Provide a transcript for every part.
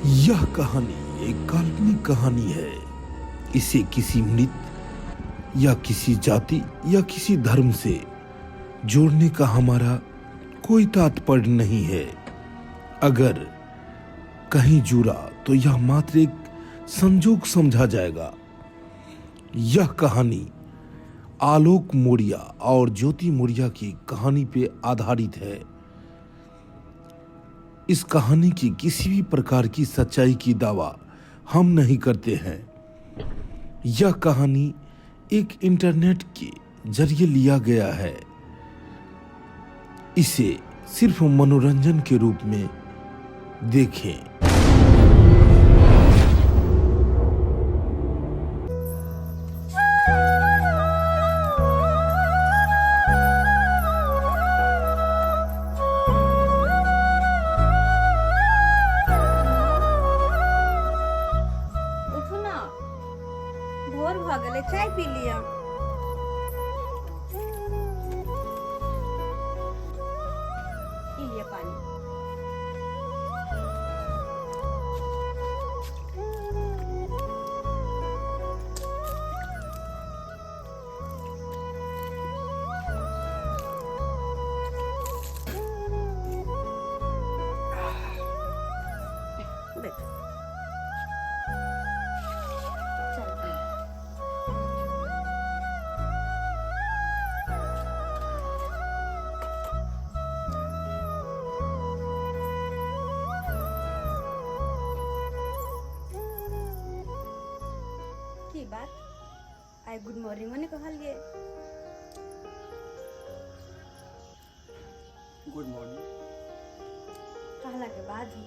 यह कहानी एक काल्पनिक कहानी है। इसे किसी मृत या किसी जाति या किसी धर्म से जोड़ने का हमारा कोई तात्पर्य नहीं है। अगर कहीं जुड़ा तो यह मात्र एक संजोग समझा जाएगा। यह कहानी आलोक मौर्य और ज्योति मौर्य की कहानी पे आधारित है। इस कहानी की किसी भी प्रकार की सच्चाई की दावा हम नहीं करते हैं। यह कहानी एक इंटरनेट के जरिए लिया गया है। इसे सिर्फ मनोरंजन के रूप में देखें। उठू ने, भोर भऽ गेलै, चाय पी लिअ। ई लिअ पानी। बैठो। चल। की बात, आइ गुड मॉर्निंग नहि कहलियै? Good morning. कहला के बाद ही।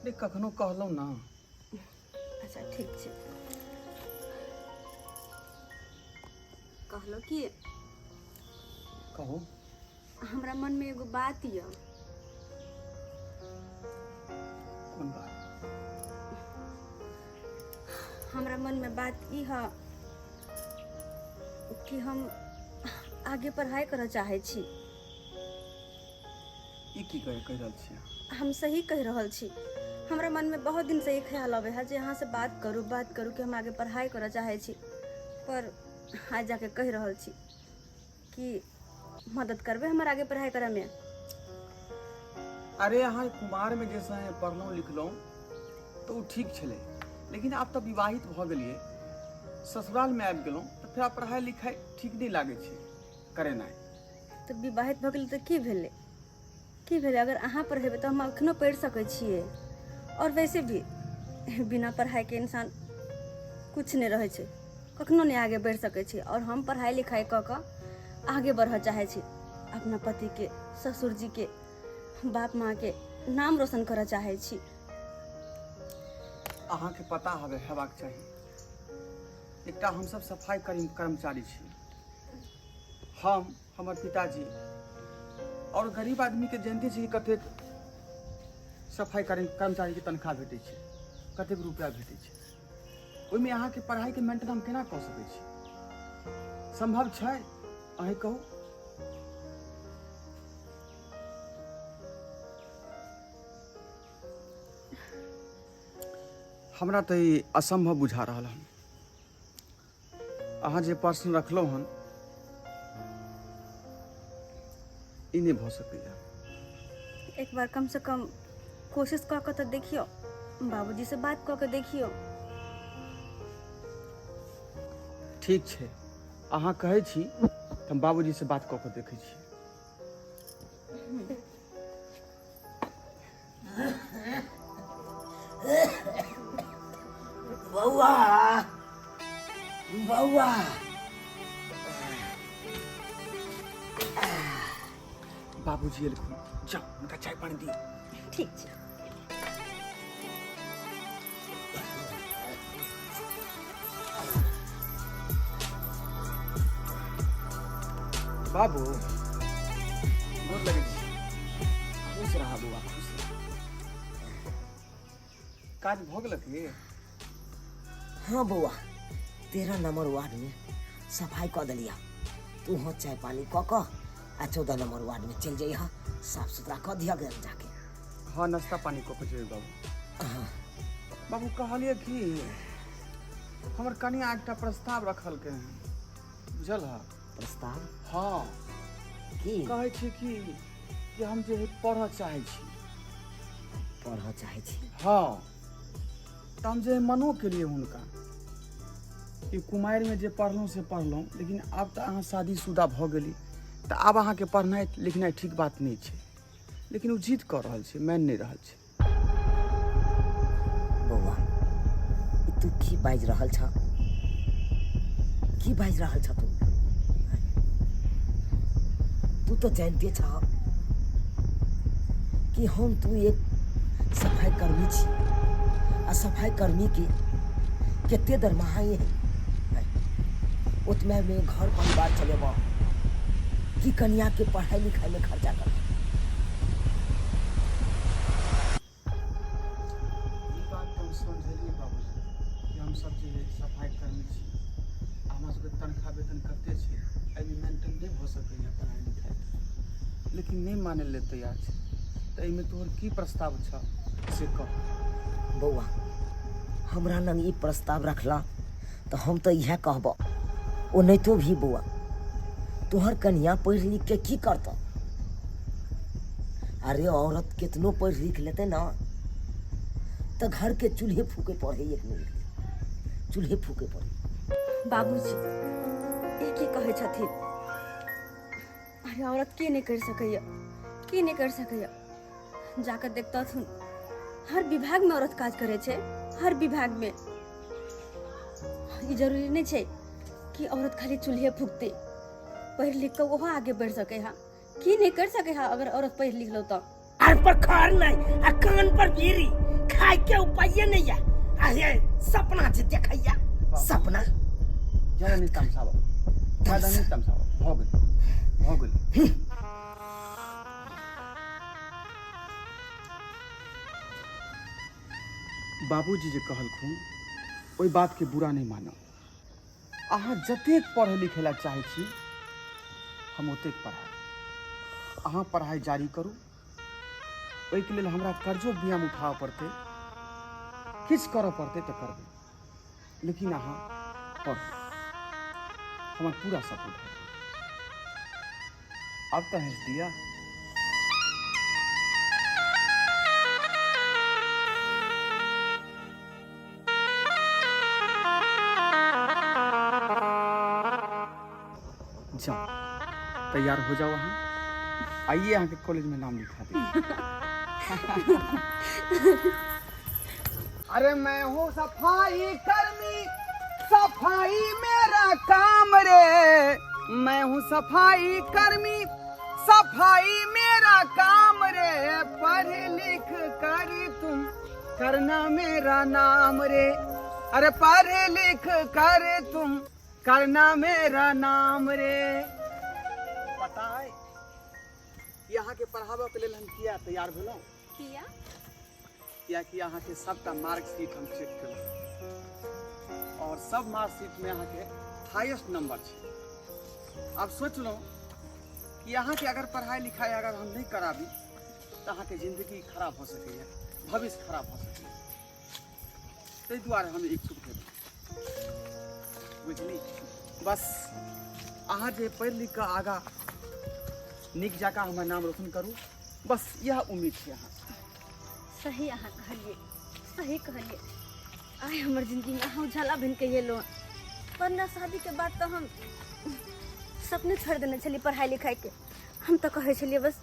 अरे, कखनो कहलहुँ ना। अच्छा, ठीक छै। कहलहुँ कि कहू। हमरा मनमे एगो बात यऽ। कोन बात? हमरा मनमे बात ई है कि हम आगे पढ़ाइ करऽ चाहै छी। ई की कहि कहि रहल छियै? हम सही कहि रहल छी। हमरा मनमे बहुत दिनसँ ई ख्याल अबै है जे अहाँसँ बात करू, बात करू कि हम आगे पढ़ाइ करऽ चाहै छी, पर आज जाके कहि रहल छी कि मदद करबै हमर आगे पढ़ाइ करऽमे? अरे, अहाँ कुमारमे जे से पढ़लहुँ लिखलहुँ तऽ ओ ठीक छलै, लेकिन आब तऽ विवाहित भऽ गेलियै, ससुरालमे आबि गेलहुँ, तऽ फेर आब पढ़ाइ लिखाइ ठीक नहि लागै छै करेनाइ। तऽ विवाहित भऽ गेलै तऽ की भेलै, की भेलै? अगर अहाँ पढ़ेबै तऽ हम अखनो पढ़ि सकै छियै। आओर वैसे भी बिना पढ़ाइके इंसान किछु नहि रहै छै, कखनो नहि आगे बढ़ि सकै छै। आओर हम पढ़ाइ लिखाइ कऽ कऽ आगे बढ़ऽ चाहै छी, अपना पतिके, ससुरजीके, बाप माँके नाम रोशन करऽ चाहै छी। अहाँके पता हवे हेबाक चाही, एकटा हमसब सफाइ कर्मचारी छी, हम, हमर पिताजी, आओर गरीब आदमीके जानते छी कि कतेक सफाइ कर्मचारीके तनख्वाह भेटै छै, कतेक रुपया भेटै छै। ओहिमे अहाँके पढ़ाइके मेंटेन हम केना कऽ सकै छी? सम्भव छै? अहीं कहू। हमरा तऽ ई असम्भव बुझा रहल हन। अहाँ जे प्रश्न रखलहुँ हन, ई नहि भऽ सकैए। एक बार कम से कम कोशिश कऽ कऽ तऽ देखियौ, बाबूजी से बात कऽ के देखियौ। ठीक छै, अहाँ कहै छी तऽ हम बाबूजीसँ बात कऽ कऽ देखै छी। बौआ, बौआ। बाबूजी एलखुन, जाउ, हुनका चाय पानी दियौ। ठीक छै। बाबू, गोर लगै छी। खुश रहा बौआ, खुश रहा। काज भऽ गेलक की? हाँ बौआ, 13 नंबर वार्ड में सफाई कऽ देलिया। तू हाँ चाय पानी कऽ कऽ आ 14 नंबर वार्ड में चलि जइह, साफ सुथरा कऽ दिह गेल जाके। हँ, नाश्ता पानी कऽ कऽ जेबै बाबू। हाँ। बाबू, कहलियै कि हमर कनिया एकटा प्रस्ताव रखलकै हँ, बुझल हँ? प्रस्ताव? हँ। की? कहै छै कि कि हम जे है पढ़ऽ चाहै छी। पढ़ऽ चाहै छी? हँ, तऽ हम जे है मनो केलियै हुनका कि कुमारिमे जे पढ़लहुँ से पढ़लहुँ, लेकिन आब तऽ अहाँ शादीशुदा भऽ गेली, तऽ आब अहाँके पढ़नाइ लिखनाइ ठीक बात नहि छै। लेकिन ओ जिद कऽ रहल छै, मानि नहि रहल छै। बौआ, ई तू की बाजि रहल छ? की बाजि रहल छ तू? तू तऽ जानिते छ कि हम तू एक सफाई कर्मी छी, आ सफाई कर्मी के कते दरमाहा है, ओतमे में घर परिवार चलेब कि कनिया के पढ़ाई लिखाई में खर्चा करब? ई बात तऽ हम समझलियै बाबूजी कि हमसब जे सफाई कर्मी छी, आ हमरा सबके तनख्वाह वेतन कते छै, एहिमे मेंटेन नहि भऽ सकैए पढ़ाई लिखाई, लेकिन नहि मानै लए तैयार छै। तऽ एहिमे तोहर की प्रस्ताव छह से कह। बौआ, हमरा लग ई प्रस्ताव रखला तऽ हम तऽ इएह कहबह, ओनाहितो भी बौआ, तोहर कनिया पढ़ि लिख के की करतह? अरे, औरत केतनो पढ़ि लिख लेतै ना तऽ घर के चूल्हे फूके पड़े, एक मिनट, चूल्हे फूके पड़े। बाबूजी, ई की कहै छथिन? अरे, औरत की नहि करि सकैए? की नहि करि सकैए? जाकऽ देखतथुन, हर विभागमे औरत काज करै छै, हर विभागमे। ई जरूरी नहि छै कि औरत खाली चूल्हे फूकतै। पढ़ि लिख कऽ ओहो आगे बढ़ि सकै है। की नहि करि सकै है अगर औरत पढ़ि लिख लो तऽ? आर पर खर नहीं आ कान पर बीड़ी, खाय के उपाय नहीं है, आ हे सपना जे देखैया सपना। ज्यादा नहि तमसाबऽ, ज्यादा नहि तमसाबऽ। भऽ गेल, भऽ गेल। बाबूजी जे कहलखुन ओहि बातके बुरा नहि मानब। अहाँ जतेक पढ़ै लिखै लए चाहै छी, हम ओतेक पढ़ायब। अहाँ पढ़ाइ जारी करू। ओहिके लेल हमरा कर्जो बियाम उठाबऽ पड़तै, किछु करऽ पड़तै तऽ करबै, लेकिन अहाँ पढ़ू, हमर पूरा सपोर्ट है। अब तऽ हँसि दिअ। जाओ, तैयार हो जाओ, अहाँ आइए, अहाँके कॉलेज में नाम लिखा दे। अरे, मैं हूँ सफाई कर्मी, सफाई मेरा काम रे। मैं हूँ सफाई कर्मी, सफाई मेरा काम रे। पढ़ लिख कर तुम करना मेरा नाम रे। अरे, पढ़ लिख कर तुम करना मेरा नाम रे। पता है कि अहाँके पढ़ाबऽ के लेल हम किया तैयार भेलहुँ? किया? कियाकि अहाँके सबटा मार्कशीट हम चेक केलहुँ और सब मार्कशीट में अहाँके हाईएस्ट नंबर छै। आब सोचलहुँ कि अहाँके अगर पढ़ाई लिखाई अगर हम नहि कराबी तऽ अहाँके जिंदगी खराब भऽ सकैए, भविष्य खराब भऽ सकैए। ताहि दुआरे हम इच्छुक भेलहुँ, बुझली? बस अहाँ जे पढ़ि लिख कऽ आगाँ नीक जकाँ हमर नाम रोशन करू, बस इएह उम्मीद छै अहाँ। सही अहाँ कहलियै, सही कहलियै। आइ हमर जिंदगीमे अहाँ उजाला बनि कऽ एलहुँ। पर ने शादीके बाद तऽ हम सपने छोड़ि देने छलियै पढ़ाइ लिखाइके। हम तऽ कहै छलियै, बस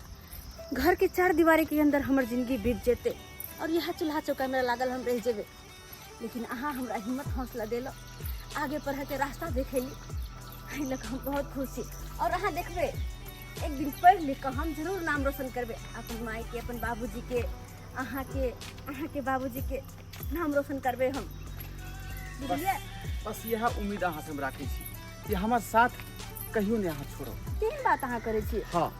घरके चार दीवारीके अन्दर हमर जिंदगी बीत जेतै और इएह चूल्हा चौका हमरा लागल हम रहि जेबै। लेकिन अहाँ हमरा हिम्मत हौसला देलहुँ, आगे पढ़ैके रास्ता देखेली, एहि लऽ कऽ हम बहुत खुश छी। और अहाँ देखबै, एक दिन पढ़ि लिख कऽ हम जरूर नाम रोशन करबै, अपन मायके, अपन बाबूजीके, अहाँके, अहाँके बाबूजीके नाम रोशन करबै हम, बुझलियै? बस इएह उम्मीद अहाँसँ हम राखै छी कि हमर साथ कहियो नहि अहाँ छोड़ब। केहन बात अहाँ करै छी? हँ,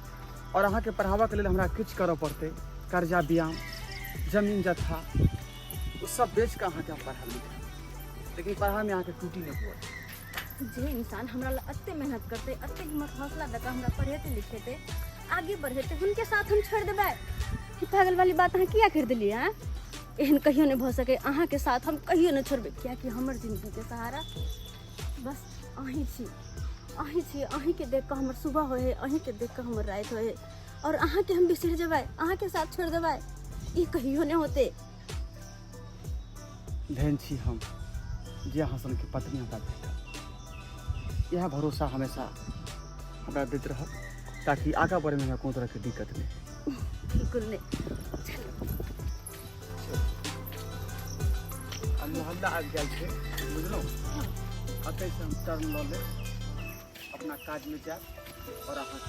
और अहाँके पढ़ाबऽके लेल हमरा किछु करऽ पड़तै, कर्जा बियाम, जमीन जथा, ओ सब बेच कऽ अहाँके हम पढ़ायब लिखायब, लेकिन पढ़ाइमे अहाँके टूटी नहि हुअ। जे इंसान हमरा लए एते मेहनत करतै, एते हिम्मत हौसला दऽ कऽ हमरा पढ़ेतै लिखेतै, आगे बढ़ेतै, हुनके साथ हम छोड़ि देबै? ई पागल वाली बात अहाँ किया करि देलियै आँय? एहन कहियो नहि भऽ सकै, अहाँके साथ हम कहियो नहि छोड़बै, कियाकि हमर जिन्दगीके सहारा बस अहीं छी, अहीं छी। अहीँके देख कऽ हमर सुबह होइ है, अहीँके देख कऽ हमर राति होइ है, आओर अहाँके हम बिसरि जेबै, अहाँके साथ छोड़ि देबै, ई कहियो नहि होतै। धन्य छी हम जे अहाँ सनके पत्नी हमरा भेटल। इएह भरोसा हमेशा हमरा दैत रहब ताकि आगाँ बढ़ैमे हमरा कोनो तरहके दिक्कत नहि। बिल्कुल नहि। चलू आ मोहल्ला आबि गेल छै, बुझलहुँ? एतहिसँ हम टर्न लऽ लेब, अपना काजमे जायब आओर अहाँ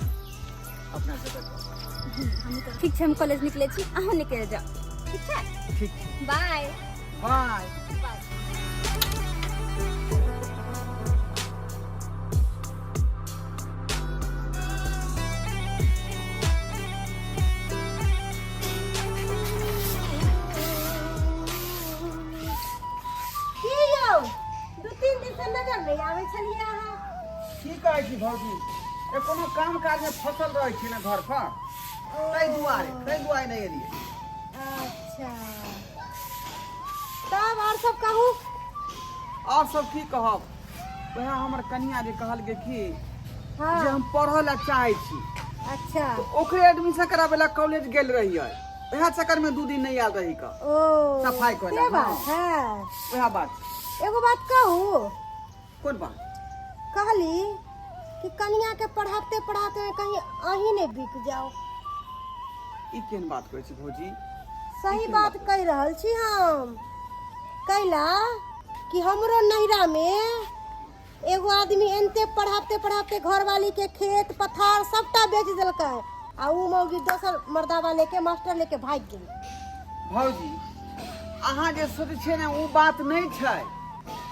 अपना जगह जायब। ठीक छै, हम कॉलेज निकलै छी, अहूँ निकलि जाउ। ठीक छै? ठीक छै। बाय। बाय। बाय। की यौ, 2-3 दिन से नजर नहि आबै छलियै अहाँ। की कहै छी भौजी, ए कोनो काम काज में फसल रहै छी ने घर पर, ताहि दुआरे नहि एलियै। अच्छा, तब आओर सब कहू। आओर सब की कहब, वएह हमर कनिया जे कहलकै कि जे हम पढ़ऽ लए चाहै छी। तऽ ओकरे एडमिशन कराबै लए कॉलेज गेल रहियै, वएह चक्कर में 2 दिन नहि आयल रही कऽ। ओ सफाइ करै से लए, बात हँ। है। वएह बात। एगो बात कहू? कोन बात? कहली कि कनिया के पढ़ाते पढ़ाते कहीं अहीं ने बिक जाओ। ई केहन बात कहै छी भौजी? सही केहन बात बात? कहि रहल छी हम। कैला कि हमरो नैहरा में एगो आदमी एनते पढ़ाते पढ़ाते घरवाली के खेत पथार सबटा बेच देलकै आ उ मौगी दोसर मर्दावा लेके, मास्टर लेके भागि गेल। भौजी, अहाँ जे सोचै छियै ने, ओ बात नहि छै।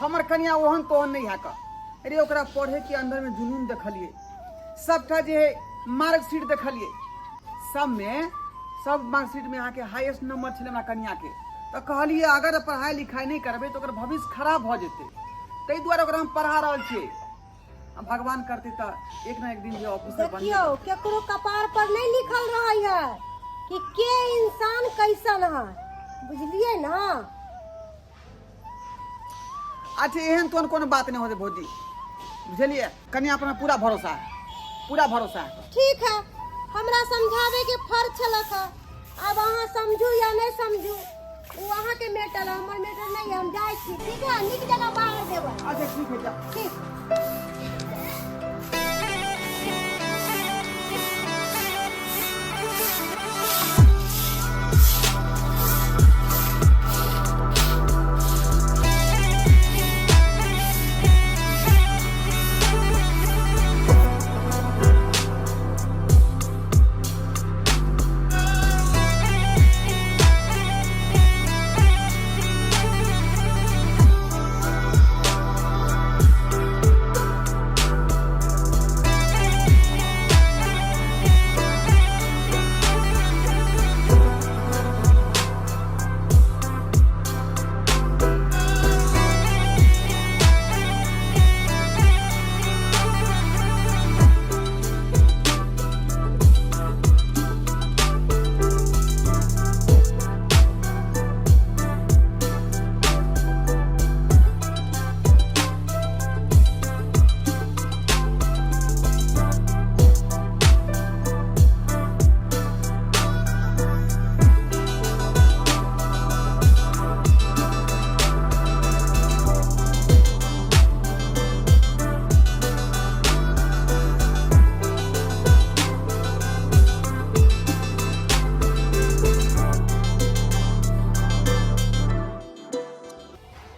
हमर कनिया ओहन तोहन नहि है कऽ। अरे, ओकरा पढ़े के अंदर में जुनून देखलियै, सबटा जे है मार्कशीट देखलियै, सबमे सब मार्कशीट में अहाँके हाईएस्ट नंबर छलै हमरा कनिया के। तऽ कहलियै, अगर पढ़ाई लिखाई नहि करबै तऽ ओकर भविष्य खराब भऽ जेतै। ताहि दुआरे ओकरा हम पढ़ा रहल छियै आ भगवान करतै तऽ एक ना एक दिन जे ऑफिसर बनबे। देखियौ, केकरो कपार पर नहीं लिखल रहे है कि के इंसान कैसन है, बुझलियै ना? अच्छा, एहन तोहन कोनो बात नहि होतै भौजी, बुझलियै? कनिया अपना पूरा भरोसा है, पूरा भरोसा है। ठीक है, हमरा समझावे के फर्ज छलक है। अब अहाँ समझू या नहीं समझू, वो अहाँ के मैटर है, हमर मैटर नहीं है। हम जाइ छी, ठीक है? नीक जगह बाहर देबै। अच्छा, ठीक है, जा। ठीक।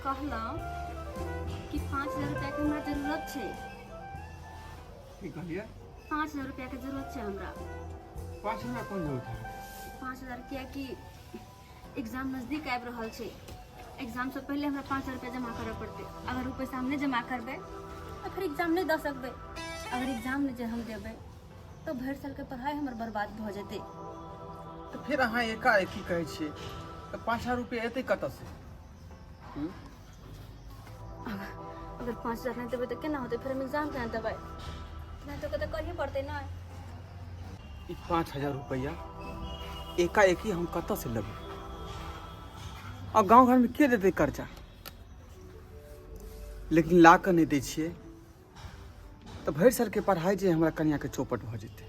कहलहुँ कि 5000 रुपैआके हमरा जरूरत छै। की कहलियै? 5000 रुपैआके जरूरत छै हमरा। 5000 कोन जरूरत है? 5000 कियाकि एग्जाम नजदीक आबि रहल छै। एग्जामसँ पहिले हमरा 5000 रुपैआ जमा करऽ पड़तै। अगर ओ पैसा हम नहि जमा करबै तऽ फेर एग्जाम नहि दऽ सकबै। अगर एग्जाम नहि जे हम देबै तऽ भरि सालके पढ़ाइ हमर बर्बाद भऽ जेतै। तऽ फेर अहाँ एकाएक की कहै छियै, तऽ 5000 रुपया एतै कतऽसँ? अगर 5000 नहि देबै तऽ केना होतै? फेर हम एग्जाम केना देबै? नहि तऽ कतऽ करहे पड़तै ने। ई 5000 रुपैआ एकाएकी हम कतऽसँ लेबै आ गाँव घरमे के देतै कर्जा लेकिन ला कऽ नहि दै छियै तऽ भरि सालके पढ़ाइ जे हमरा कनिआँके चौपट भऽ जेतै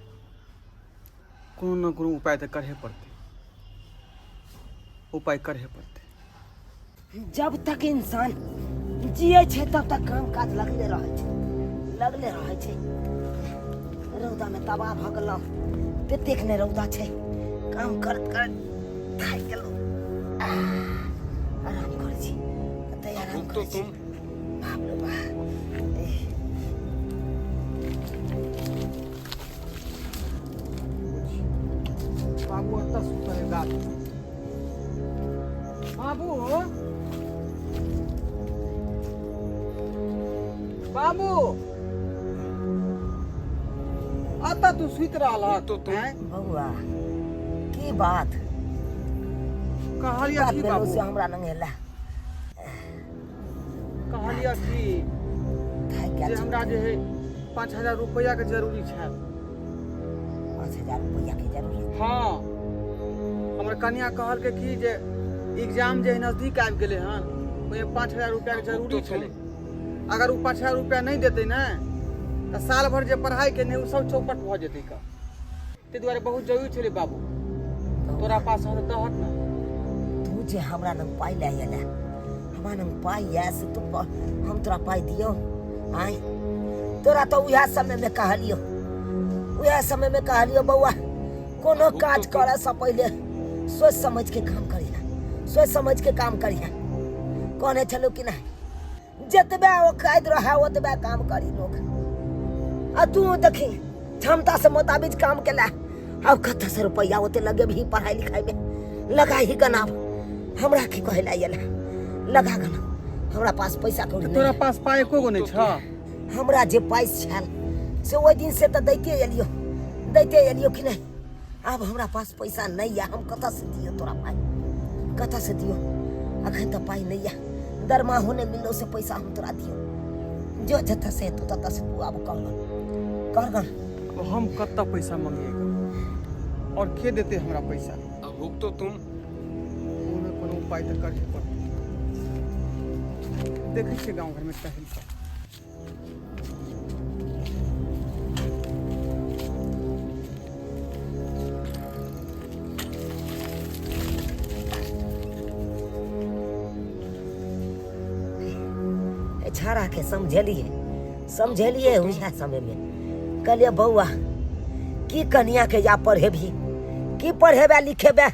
कोनो ने कोनो उपाय तऽ करहे पड़तै उपाय करहे पड़तै जब तक इंसान जिए छै तब तक काम काज लगले रहै छै लगले रहै छै रौदामे तबाह भऽ गेलहुँ ततेक नहि रौदा छै काम करैत करैत थाकि गेलहुँ आराम करै छी एतै आराम करै छी बाप रे बाप बाबू एतऽ सुतल है गाछ बाबू बाबू अतऽ तू सुति रहल हक तो तुम आँय? बौआ की बात कहलियै बात की भेलौ बाबू से हमरा लग एला कहलियै की थाकि गेल जे छी। हमरा जे है 5000 रुपैआ के जरूरी छै 5000 रुपैआ के जरूरत हँ हमर कनिया कहलकै कि जे एग्जाम जे नजदीक आबि गेलै हन ओहिमे 5000 रुपैआके जरूरी छलै अगर ओ 5000 रुपैआ नहि देतै ने तऽ साल भरि जे पढ़ाइ केने ओ सब चौपट भऽ जेतै का ताहि दुआरे बहुत जरूरी छलै बाबू तोरा पास हो तऽ दहक ने तू जे हमरा लग पाइ लए एला हमरा लग पाइ यऽ से तू हम तोरा पाइ दियौ आँय तोरा तऽ उएह समयमे कहलियौ उएह समयमे कहलियौ बौआ कोनो काज करऽसँ पहिले सोचि समझ के काम करिहे सोचि समझ के काम करिहे कहने छलहुँ कि नहि जतबे औकात रहै ओतबे काम करी लोक आ तू देखी क्षमता से मुताबिक काम केला आब कतऽसँ रुपैआ ओते लगेबही पढ़ाइ लिखाइमे लगा ही गनाब हमरा की कहै लए आयल लगा गना हमरा पास पैसा कौड़ी तोरा नहि पास पाइ एको गो नहि छह हमरा जे पाइ छल से ओहि दिन से तऽ दैते एलियो दैते एलियो कि नहि आब हमरा पास पैसा नहि यऽ हम कतऽसँ दियौ तोरा पाइ कतऽसँ दियौ अखन तऽ पाइ नहि यऽ दरमाहो नहि मिललो से पैसा हम तोरा दियौ जो जतऽ से हेतौ ततऽ से तू आब कर गन कर गन अब हम कतऽ पैसा मंगिएगा और के देते हमरा पैसा अब भुगतो तुम कोनो ने कोनो उपाय तऽ करहे पड़तै देखै छियै गाँव घरमे टहल कऽ छाड़ा के समझेलिए समझेलिए उएह समयमे कहलिए बौआ की कनिया के जा पढ़ेबही की पढ़ेबे लिखेबे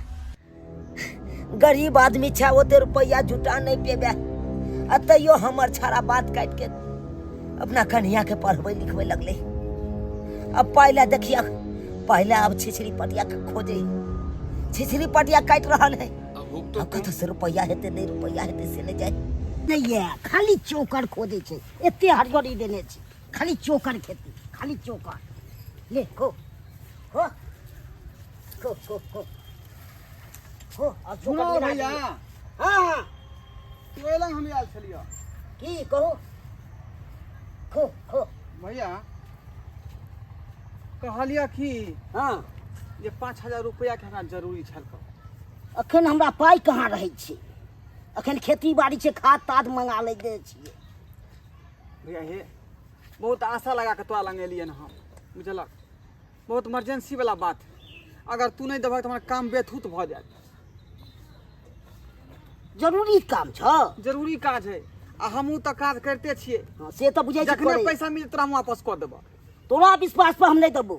गरीब आदमी छै ओते रुपैआ जुटा नहि पेबे आ तैयो हमर छाड़ा बात काटि के अपना कनिया के पढ़बै लिखबै लगलै अब पहले देखिए पहले अब छिछरी पटिया के खोजे छिछरी पटिया काटि रहल है अब अब कतऽ से रुपैआ हेतै नहि रुपैआ हेतै से नहि जाय नहि ये खाली चोकर खोजै छै एते हरियरी देने छै खाली चोकर खेती खाली चोकर ले खो खो खो खो खो खो अब चोकर सुनो गिरा भैया दियौ। हाँ हाँ तू एलंग हम आयल छलियै की कहू खो खो भैया कहलियै कि हाँ जे 5000 रुपैआ के हमरा जरूरी छल अखन हमरा पाइ कहाँ रहै छै अखन खेती बाड़ी छै खाद ताद मंगा लै दे छियै भैया हे बहुत आशा लगा कऽ तोरा लग एलियै हम बुझलक बहुत इमरजेंसी वाला बात है अगर तू नहीं देबहक तऽ हमर काम बेथूत भऽ जायत जरूरी काम छ जरूरी काज है आ हमहूँ तऽ काज करिते छियै हाँ, से तऽ बुझै छी जखने करै। पैसा मिलत तोरा हम वापस कऽ देबह तोरा विश्वास पर हम नहि देबौ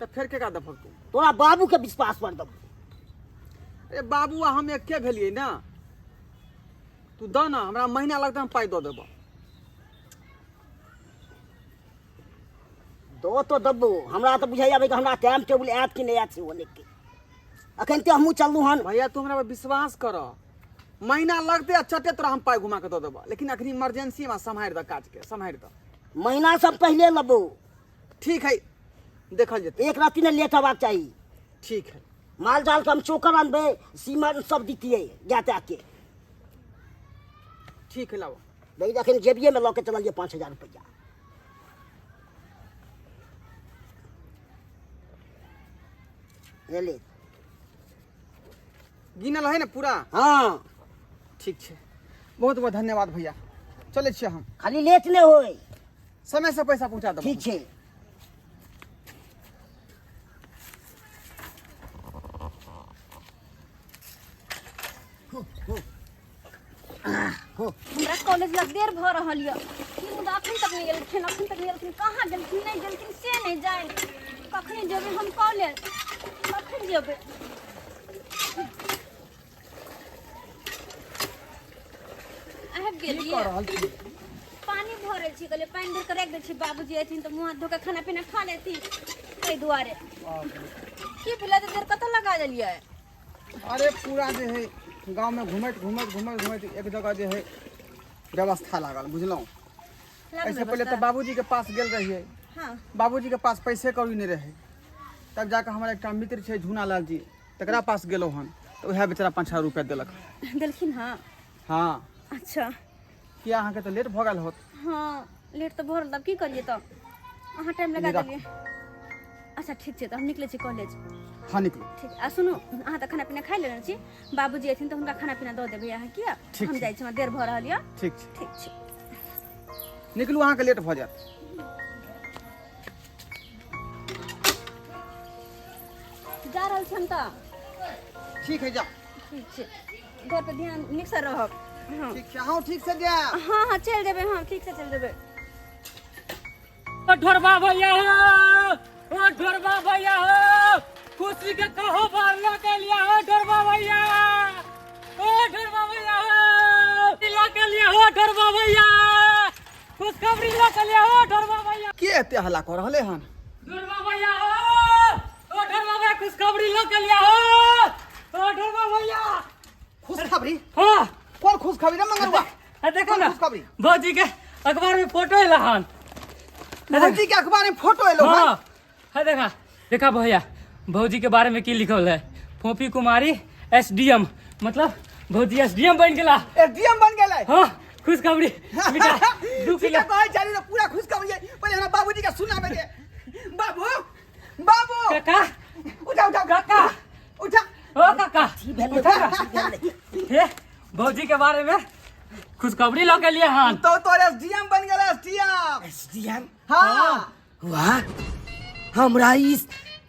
तऽ फेर केकरा देबहक तू तोरा बाबू के विश्वास पर देबौ अरे बाबू आ हम एके भेलियै ने तू दऽ ने हमरा महीना लगतै हम पाइ दऽ देबह दऽ तऽ देबौ हमरा तऽ बुझाइ आबै कि हमरा टाइम टेबुल आयत कि नहि आयत से ओ के अखन तऽ हमहूँ चललहुँ हन भैया तू हमरा पर विश्वास कर महीना लगतै आ चटे तोरा हम पाइ घुमा कऽ दऽ देबह लेकिन अखनी इमरजेंसी मे सम्हारि दऽ काजके सम्हारि दऽ महीना सब पहिले लेबौ ठीक है देखल जेतै एक राति नहि लेट हेबाक चाही ठीक है माल जाल के हम चोकर अनबै सीमन सब दितियै गाय ताय के ठीक है लाओ देखी अखन जेबिए में लऽ के चललियै 5000 रुपैआ ले ले गिनल है ने पूरा? हाँ। ठीक छै, बहुत बहुत धन्यवाद भैया, चलै छियै हम। खाली लेट नहि होय, समय से पैसा पहुंचा देब। ठीक छै। हमरा कॉलेज लग देर भऽ रहल यऽ, मुदा अखन तक नहि गेलखिन, अखन तक नहि गेलखिन। कहाँ गेलखिन, नहि गेलखिन से नहि जानि। कखन जेबै हम कॉलेज, कखन जेबै? आबि की गेलियै। कऽ रहल छी? पानी भरै छी, कहलियै पानि भरि कऽ राखि दै छी, बाबूजी अयथिन तऽ मुँह हाथ धो कऽ खाना पीना खा लेथिन, ताहि दुआरे। की भेलै, एते देर कतऽ लगा देलियै? अरे पूरा जे है गाँवमे घुमैत घुमैत घुमैत घुमैत एक जगह जे है व्यवस्था लागल, बुझलहुँ? एहिसँ पहिले तऽ बाबूजीके पास गेल रहियै। हाँ। बाबूजीके पास पैसे कौड़ी नहि रहै, तब जाकऽ हमर एकटा मित्र छै झूना लाल जी, तकरा पास गेलहुँ हन तऽ उएह बेचारा 5000 रुपया देलक। देलखिन? हाँ। हाँ। अच्छा। किया, अहाँके तऽ लेट भऽ गेल होत? हाँ, लेट तऽ भऽ रहल, तब की करियै? तऽ अहाँ टाइम लगा राखू। देलियै। अच्छा ठीक छै, तऽ हम निकलै छी कॉलेज। हाँ, निकलू। ठीक। आ सुनू, अहाँ तऽ खाना पीना खाइ लेने छी, बाबूजी अयथिन तऽ हुनका खाना पीना दऽ देबै अहाँ, किया? ठीक हम छै। जाइ छी, हमरा देर भऽ रहल यऽ। ठीक छै। ठीक छै। निकलू, अहाँके लेट भऽ जायत। जा रहल छी हम तऽ। ठीक है, जाउ। ठीक छै, घर पर ध्यान नीकसँ रहब। हाँ। ठीक छै, अहूँ ठीक से जायब। हाँ हाँ, चलि जेबै हम, ठीक से चलि जेबै। ओ ढोरबा भैया हो, ओ ढोरबा भैया हो, खुशी के कहो बार लो के लिया हो ढोरबा भैया, ओ ढोरबा भैया हो, लो के लिया हो ढोरबा भैया, खुशखबरी लो के लिया हो ढोरबा भैया। के एते हल्ला कऽ रहले हन? ढोरबा भैया हो, ओ ढोरबा भैया, खुशखबरी लो के लिया हो, ओ ढोरबा भैया। खुशखबरी? हाँ। कोन खुशखबरी रे मंगरुआ? आ देखो कोन ना। खुशखबरी? भौजी के अखबार में फोटो एला हन। भौजी के अखबार में फोटो एलो हन? हाँ हाँ, देखा देखा भैया, भौजी के बारे में की लिखल है, फोफी कुमारी एसडीएम, मतलब भौजी एसडीएम बन गेला। एसडीएम बन गेलै? हाँ, खुशखबरी मिठाई 2 ठीके किलो। कहै छली रे, पूरा खुशखबरी है। पहिले हमरा बाबूजी के सुनाबे दे। बाबू, बाबू। काका। उठा उठा। काका। उठा। ओ काका। की भेलै? उठा ना। की भेलै? हे भौजी के बारे में खुशखबरी लऽ के लिए हन। तो तोर एसडीएम बन गेल, एसडीएम। एसडीएम? हाँ। वाह, हमरा ई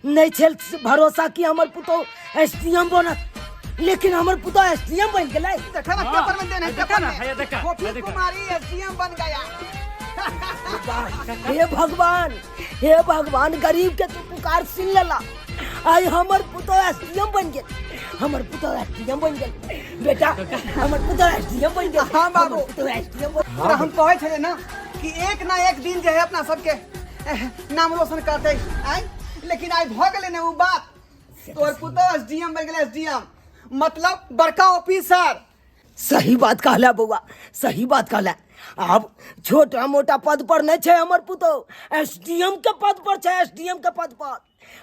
नहि छल भरोसा कि हमर पुतोह एसडीएम बनत, लेकिन हमर पुतोह एसडीएम बनि गेलै। देखा ना। हाँ। पेपर में देने है। देखा पेपर ना, में हैया देखा, गोपी हैया देखा। कुमारी एसडीएम बन गया। हे भगवान, हे भगवान, गरीब के तू पुकार सुन लेला। आइ हमर पुतोह एसडीएम बनि गेल, हमर पुतोह एसडीएम बनि गेल। बेटा, हमर पुतोह एसडीएम बनि गेल। हाँ, बाबू। हमर पुतोह एसडीएम बनि। तोरा हम कहै छलियै ना कि एक ना एक दिन जे है अपना सबके नाम रोशन करतै आइ, लेकिन आइ भऽ गेलै ने ओ बात। तोहर पुतोह एसडीएम बनि गेलै, एसडीएम मतलब बड़का ऑफिसर। सही बात कहला बौआ, सही बात कहला। आब छोटा मोटा पद पर नहीं छै हमर पुतोह, एसडीएम के पद पर छै, एसडीएम के पद पर।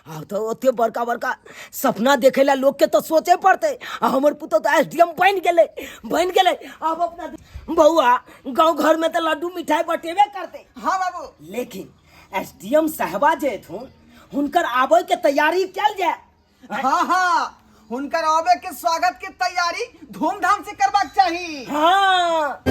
आब तो ओते बड़का बड़का सपना देखे ला लोग के तो सोचे पड़ते, आ हमर पुतोह तो एसडीएम बनि गेलै, बनि गेलै। आब अपना बौआ गांव घर में तो लड्डू मिठाई बटेबे करते। हाँ बाबू। लेकिन एसडीएम साहबा जे एथुन, हुनकर आबे के तैयारी कयल जाय। हाँ हाँ, हुनकर आबे के स्वागत के तैयारी धूमधाम से करबाक चाही। हाँ।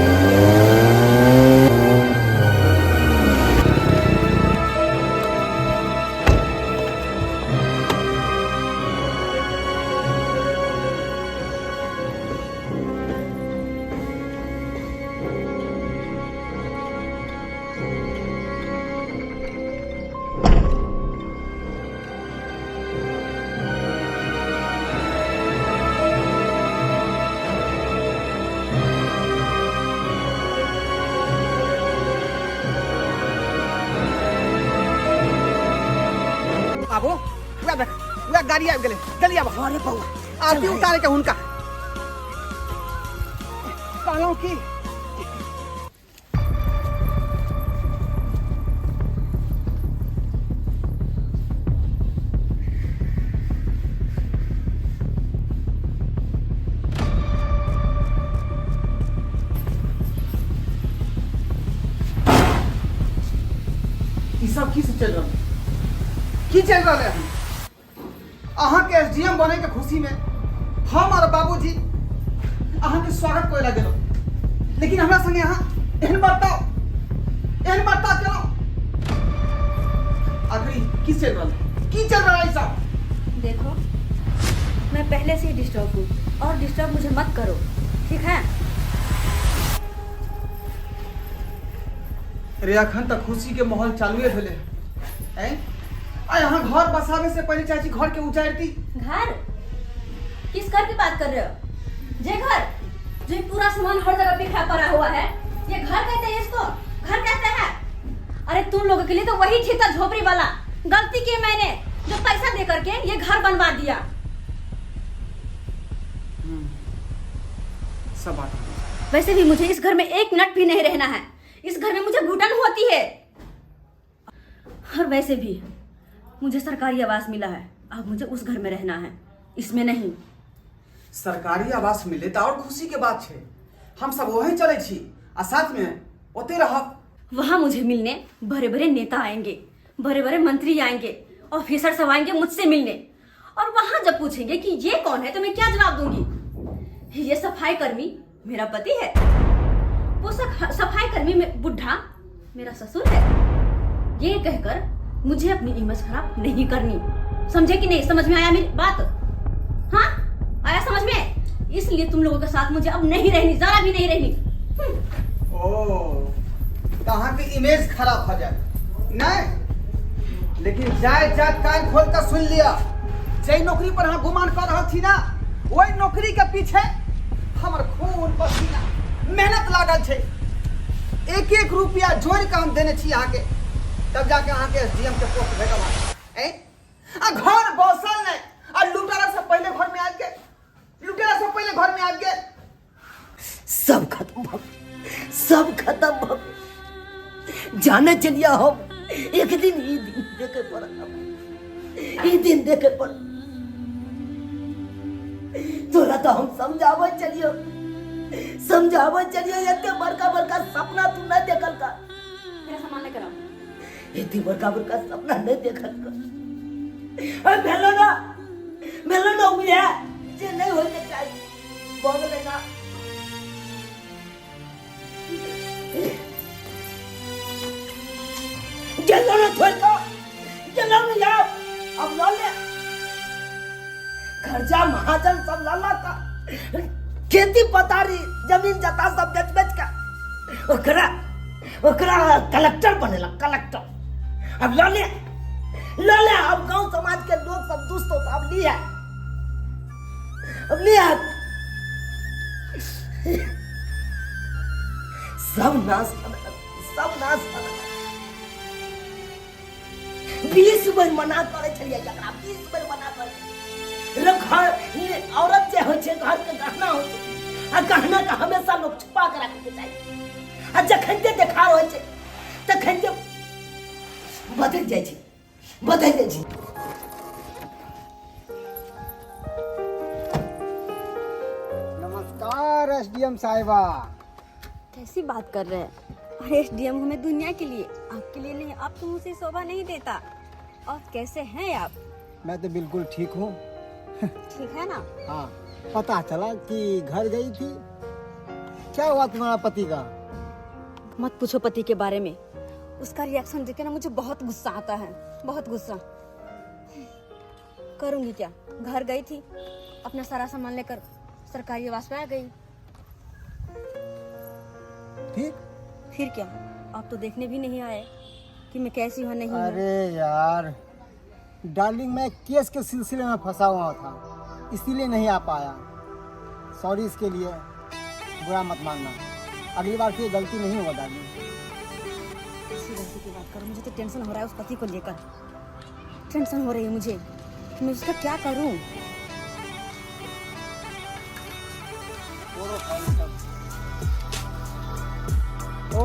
आबो, वएह देख, वएह गाड़ी आबि गेलै, जल्दी आबो। अरे बौआ। आरती उतारे के हुनका कहलहुँ की। ई सब की से चलि रहल, की चलि रहल है? अहाँके एस डी एम बनैके खुशीमे हम और बाबूजी अहाँके स्वागत करे ला गेलहुँ, लेकिन हमरा संगे अहाँ एहन बर्ताव, एहन बर्ताव केलहुँ। आखिर की चल रहल है? की चल रहा है ई सब? देखो, मैं पहले से ही डिस्टर्ब हूँ और डिस्टर्ब मुझे मत करो, ठीक है? रे अखन तक खुशी के माहौल चालुए भेले हैं। आ यहाँ घर बसावे से पहले चाची घर के उजाड़ दी। घर? किस घर की बात कर रहे हो? जे घर जो ये पूरा सामान हर जगह बिखरा पड़ा हुआ है, ये घर कहते हैं इसको? घर कहते हैं? अरे तुम लोगों के लिए तो वही ठीक था झोपड़ी वाला। गलती की मैंने जो पैसा दे करके ये घर बनवा दिया। सब बात। वैसे भी मुझे इस घर में एक मिनट भी नहीं रहना है। इस घर में मुझे घुटन होती है। और वैसे भी मुझे सरकारी आवास मिला है, अब मुझे उस घर में रहना है, इसमें नहीं। सरकारी आवास मिले तो और खुशी के बात है। हम सब वहीं चले छी आ साथ में ओते रहब। वहाँ मुझे मिलने बड़े बड़े नेता आएंगे, बड़े बड़े मंत्री आएंगे, ऑफिसर सब आएंगे मुझसे मिलने। और वहाँ जब पूछेंगे कि ये कौन है तो मैं क्या जवाब दूंगी? ये सफाई कर्मी मेरा पति है, वो सफाई कर्मी में बुढ़ा मेरा ससुर है। ये कहकर मुझे अपनी इमेज खराब नहीं करनी, समझे कि नहीं? समझ में आया मेरी बात? हाँ आया समझ में? इसलिए तुम लोगों के साथ मुझे अब नहीं रहनी, जरा भी नहीं रहनी। ओ तो अहाँ के इमेज खराब हो जाए नहीं, लेकिन जाय जाय कान खोल कर सुन लिया, जाहि नौकरी पर अहाँ गुमान कर रहल छी ना, ओहि नौकरी के पीछे हमर खून पसीना मेहनत लागल छै। एक एक रुपया जोड़ के हम देने छी अहाँके, तब जाके अहाँके एसडीएम के पोस्ट भेटल है। आ घर बसल नहीं, आ लुटेरा से पहले घर में आबि गेल, लुटेरा से पहले घर में आबि गेल। सब खत्म भ गेल, सब खत्म भ गेल। जाने चलिया हम एक दिन ई दिन देखे पड़त, ई दिन देखे पड़त। तोरा तो हम समझाबै चलियो, समझाबै चलियो, एते बड़का बड़का सपना तू नहीं देखल कर। मेरा सामान लेकर आओ। एते बड़का बड़का सपना नहीं देखल कर। अरे भेलो ना, भेलो ना उहे जे नहीं होय के चाही, भऽ गेलै ना। गेलो ना छोड़ कऽ, गेलो ना यार, अब लऽ ले कर्जा महाजन सब लऽ लऽ कऽ, खेती पथारी जमीन जता सब बेच बेच कऽ ओकरा ओकरा कलेक्टर बनेलक, कलेक्टर। अब लऽ ले, लऽ ले। अब गांव समाज के लोग सब दुष्ट हो, अब लिया, अब लिया, सब नाश कर देलक, सब नाश कर देलक। 20 बेर मना करै छलियै एकरा, 20 बेर मना करै छलियै। रे घर औरत जे होइ छै घर के गहना होइ छै, आ गहना के हमेशा लोग छुपा के रखे के चाही, आ जखन जे देखार होइ छै तखन जे बदलि जाइ छै, बदलि जाइ छै। नमस्कार एसडीएम साहिबा। कैसी बात कर रहे हैं? अरे एसडीएम हमें दुनिया के लिए, आपके लिए नहीं। आप तो मुझे शोभा नहीं देता। और कैसे हैं आप? मैं तो बिल्कुल ठीक हूँ। ठीक है ना? हाँ, पता चला कि घर गई थी, क्या हुआ तुम्हारा पति का? मत पूछो पति के बारे में, उसका रिएक्शन देख के ना मुझे बहुत गुस्सा आता है, बहुत गुस्सा। करूँगी क्या, घर गई थी अपना सारा सामान लेकर सरकारी आवास पे आ गई। ठीक। फिर क्या, आप तो देखने भी नहीं आए कि मैं कैसी हूँ नहीं हूँ। अरे यार डार्लिंग, मैं केस के सिलसिले में फंसा हुआ था, इसीलिए नहीं आ पाया। सॉरी इसके लिए, बुरा मत मानना। अगली बार से गलती नहीं होगा डार्लिंग। इसी गलती की बात करो, मुझे तो टेंशन हो रहा है उस पति को लेकर, टेंशन हो रही है मुझे कि मैं उसका क्या करूं। ओ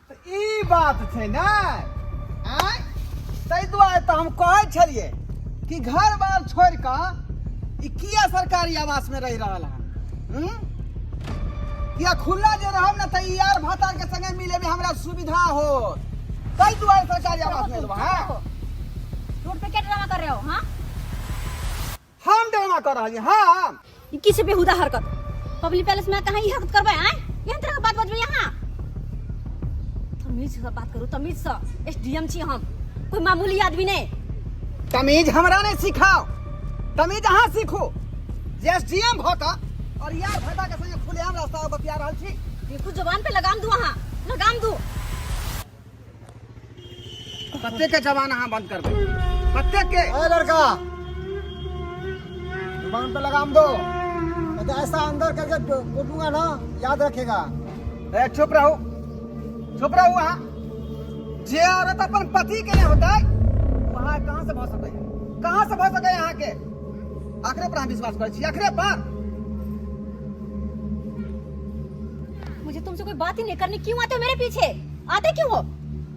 तऽ ई बात छै ने आँय, ताहि दुआरे तऽ हम कहै छलियै कि घर बार छोड़ि कऽ ई किया सरकारी आवास में रहि रहल हन। किया खुला जे रहब ने तऽ ई यार भाता के संगे मिले में हमरा सुविधा हो, ताहि दुआरे सरकारी आवास में एलहुँ हँ। रोड पे क्या ड्रामा कर रहे हो? हाँ एना कऽ रहल छी हम? ई की छै बेहुदा हरकत? पब्लिक पैलेस में कहाँ ई हरकत करबै? आँय, एहन तरह के बात बजबै अहाँ? तमीज से बात करू, तमीज से। एसडीएम छी हम, कोई मामूली आदमी नहीं। तमीज हमरा नहीं सिखाओ, तमीज अहाँ सीखू जे एसडीएम भऽ कऽ और यार भैया के संगे खुलेआम रास्ता पर बतिया रहल छी। देखू, जबान पे लगाम दू, अहाँ लगाम दू। कते के जबान अहाँ बंद करबै, कते के? ए लड़का, जुबान पे लगाम दो, नहीं तो ऐसा अंदर करके कूटूंगा ना, याद रखेगा। ए चुप रहू, चुप रहू। अहाँ जे औरत अपन पति के नहीं होता है वहाँ कहाँ से भऽ सकै है, कहाँ से भऽ सकै है अहाँके? आखरे पर अहाँ विश्वास करै छी, आखरे पर? मुझे तुमसे कोई बात ही नहीं करनी। क्यों आते हो मेरे पीछे? आते क्यों हो?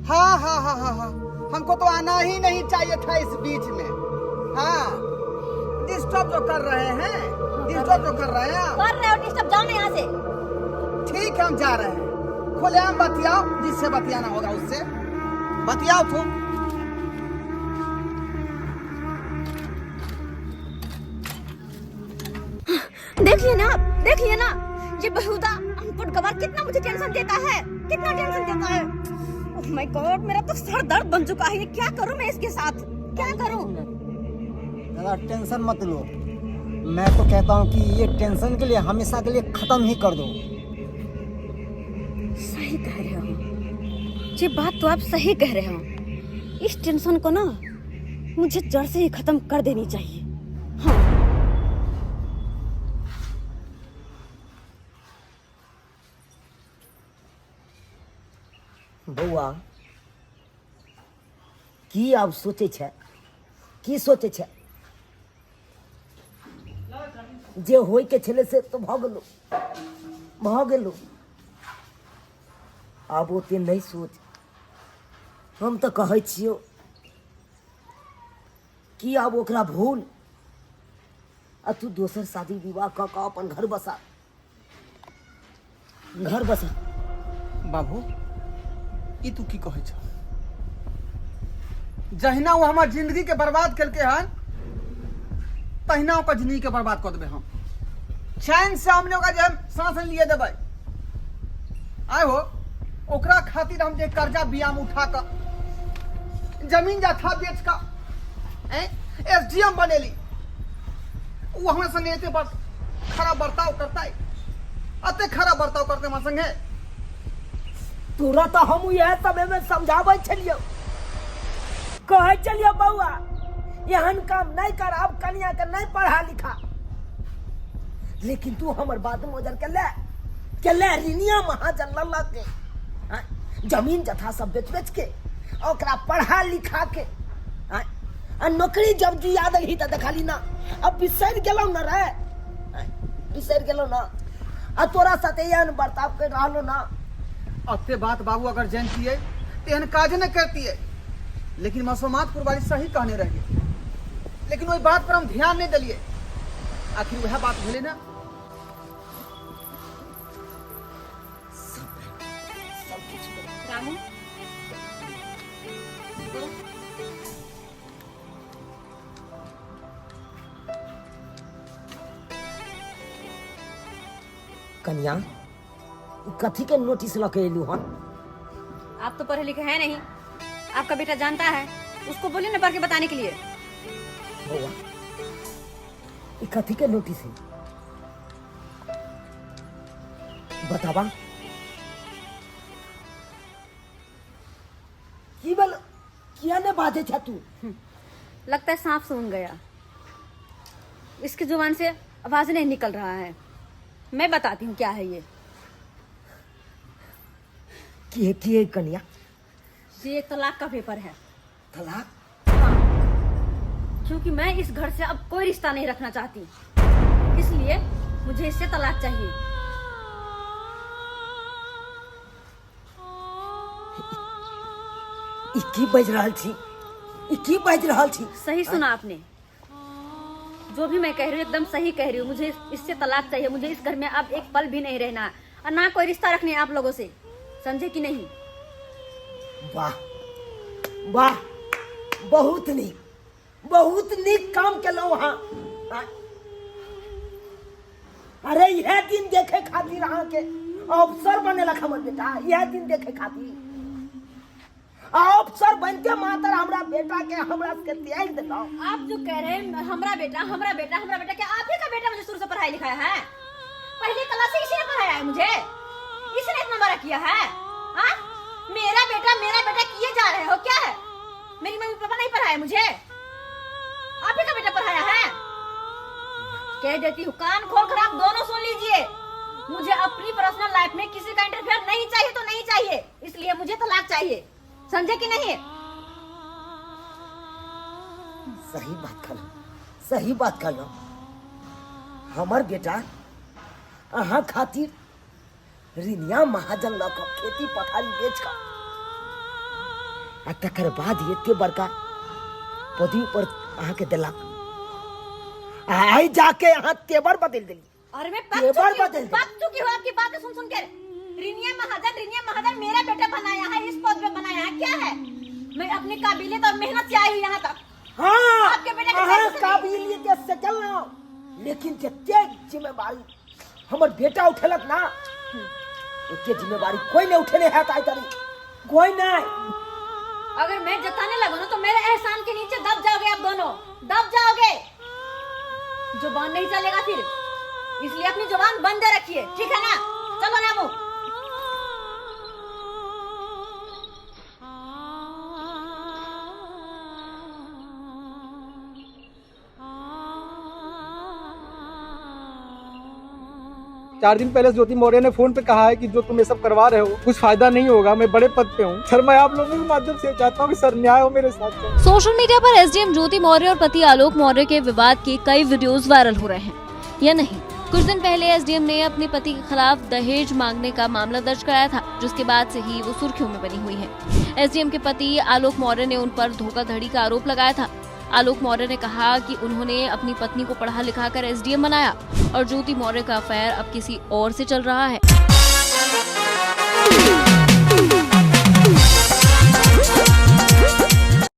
हाँ हाँ हाँ हाँ हाँ, हमको तो आना ही नहीं चाहिए था इस बीच में। हाँ, डिस्टर्ब जो कर रहे हैं, डिस्टर्ब जो कर रहे हैं आप। कर रहे हो डिस्टर्ब, जाओ ना यहाँ से। ठीक है, हम जा रहे हैं। खुलेआम बतियाओ, जिससे बतियाना होगा उससे बतियाओ तुम। देख लिए ना आप, देख लिए ना ये बेहुदा अनपढ़ गवार कितना मुझे टेंशन देता है, कितना टेंशन देता है। ओह my God, मेरा तो सर दर्द बन चुका है। ये क्या करूं मैं इसके साथ, क्या करूं? दादा टेंशन मत लो, मैं तो कहता हूँ कि ये टेंशन के लिए हमेशा के लिए खत्म ही कर दो। सही कह रहे हो, ये बात तो आप सही कह रहे हो। इस टेंशन को ना मुझे जड़ से ही खत्म कर देनी चाहिए। हाँ। बौआ, की आब सोचै छै, की सोचै छै? जे होय के छलै से तऽ भऽ गेलो, भऽ गेलो। आब ओते नहि सोच। हम तऽ कहै छियौ कि आब ओकरा भूल आ तू दोसर शादी विवाह कऽ कऽ अपन घर बसा, घर बसा। बाबू, ई तू की कहै छ? जहिना ओ हमर जिंदगी के बर्बाद केलकै हन, तहिना ओकर जिंदगी के बर्बाद कऽ देबै हम। चैन से हमने ओकरा जे हम साँस नहि लिए देबै। आय हो, ओकरा खातिर हम जे कर्जा बियाम उठा कऽ जमीन जाथा बेच कऽ एस डी एम बनेली, ओ हमरा संगे एते बड़ खराब बर्ताव करतै, एते खराब बर्ताव करतै हमरा संगे? तोरा तऽ हम इएह समयमे समझाबै छलियौ, कहै छलियौ बौआ एहन काम नहि कर, आब कनियाके नहि पढ़ा लिखा, लेकिन तू हमर बात मोजर के ले के ले ऋणिया महाजन लऽ लऽ के आँय, जमीन जथा सब बेच बेच के ओकरा पढ़ा लिखा के आँय, आ नौकरी जब दिया देलही तऽ देखली ना अब बिसरि गेलहुँ ने रे, आँय, बिसरि गेलहुँ ना आ तोरा साथे एहन बर्ताव कर रहलो ना। अते बात बाबू अगर जानतियै तऽ एहन काज नहि करतियै, लेकिन मसोमातपुर वाली सही कहने रहियै, लेकिन ओहि बात पर हम ध्यान नहि देलियै। आखिर वएह बात भेलै ने। रामू, कनिया, ई कथी के नोटिस लऽ के एलू हन? आप तो पढ़े लिखे हैं नहीं, आपका बेटा जानता है, उसको बोलिए ना पढ़ के बताने के लिए। बौआ, ई कथी के नोटिस है, बताबा। की भेल, किया ने बाजै छ तू? लगता है सांप सूंघ गया, इसकी जुबान से आवाज नहीं निकल रहा है। मैं बताती हूँ क्या है ये। की की है कनिया? ये तलाक का पेपर है। तलाक? हाँ, क्योंकि मैं इस घर से अब कोई रिश्ता नहीं रखना चाहती, इसलिए मुझे इससे तलाक चाहिए। ई की बाजि रहल छी, ई की बाजि रहल छी? सही सुना आपने, जो भी मैं कह रही हूँ एकदम सही कह रही हूँ। मुझे इससे तलाक चाहिए, मुझे इस घर में अब एक पल भी नहीं रहना और ना कोई रिश्ता रखने आप लोगों से, समझे कि नहीं? वाह वाह, बहुत नीक, बहुत नीक काम केलहुँ अहाँ। अरे इहे दिन देखे खातिर अहाँके अफसर बनेलक हमर बेटा, इहे दिन देखे खातिर। आ अफसर बनते मात्र हमरा बेटा के हमरा के त्याग देलक। आप जो कह रहे हैं हमरा बेटा हमरा बेटा हमरा बेटा, क्या आप ही का बेटा मुझे शुरू से पढ़ाई लिखाया है? पहली क्लास से इसी ने पढ़ाया है मुझे, इसी ने इतना बड़ा किया है। हाँ? मेरा बेटा मेरा बेटा किए जा रहे हो, क्या है? मेरी मम्मी पापा नहीं पढ़ाया मुझे, आप ही का बेटा पढ़ाया है। कह देती हूँ कान खोल कर आप दोनों सुन लीजिए, मुझे अपनी पर्सनल लाइफ में किसी का इंटरफेयर नहीं चाहिए तो नहीं चाहिए, इसलिए मुझे तलाक चाहिए, समझे कि नहीं? सही बात कर, सही बात कर। हमर बेटा अहाँ खातिर रिनिया महाजन लऽ कऽ खेती पथारी बेच कऽ आ तकर बाद एते बड़का पदवी पर अहाँके देलक, आ आइ जाके अहाँ तेवर बदलि देलियै। और मैं पक तेवर चुकी हूँ, बदल दे। पक चुकी हूँ आपकी बातें सुन सुन कर। रिनिया महाजन रिनिया महाजन मेरा बेटा बनाया है, इस पद पे बनाया है, क्या है? मैं अपनी काबिलियत और मेहनत से आई हूँ यहाँ तक। हाँ, आपके बेटे के अहाँ पैसे से नहीं। काबिलियत से चलना, लेकिन जते जिम्मेवारी हमर बेटा उठेलक ना, ओते जिम्मेवारी कोई नहीं उठेने हैत आइ तरी, कोई नहीं। अगर मैं जताने लगूं ना तो मेरे एहसान के नीचे दब जाओगे आप दोनों, दब जाओगे, जुबान नहीं चलेगा फिर, इसलिए अपनी जुबान बंद रखिए, ठीक है ना? चलो रामू। चार दिन पहले ज्योति मौर्य ने फोन पे कहा है कि जो तुम ये सब करवा रहे हो कुछ फायदा नहीं होगा, मैं बड़े पद पे हूँ। सर मैं आप लोगों के माध्यम से चाहता हूँ कि सर न्याय हो मेरे साथ। सोशल मीडिया पर एसडीएम ज्योति मौर्य और पति आलोक मौर्य के विवाद के कई वीडियोस वायरल हो रहे हैं या नहीं। कुछ दिन पहले एसडीएम ने अपने पति के खिलाफ दहेज मांगने का मामला दर्ज कराया था, जिसके बाद से ही वो सुर्खियों में बनी हुई है। एसडीएम के पति आलोक मौर्य ने उन पर धोखाधड़ी का आरोप लगाया था। आलोक मौर्य ने कहा कि उन्होंने अपनी पत्नी को पढ़ा लिखा कर एसडीएम बनाया और ज्योति मौर्य का अफेयर अब किसी और से चल रहा है।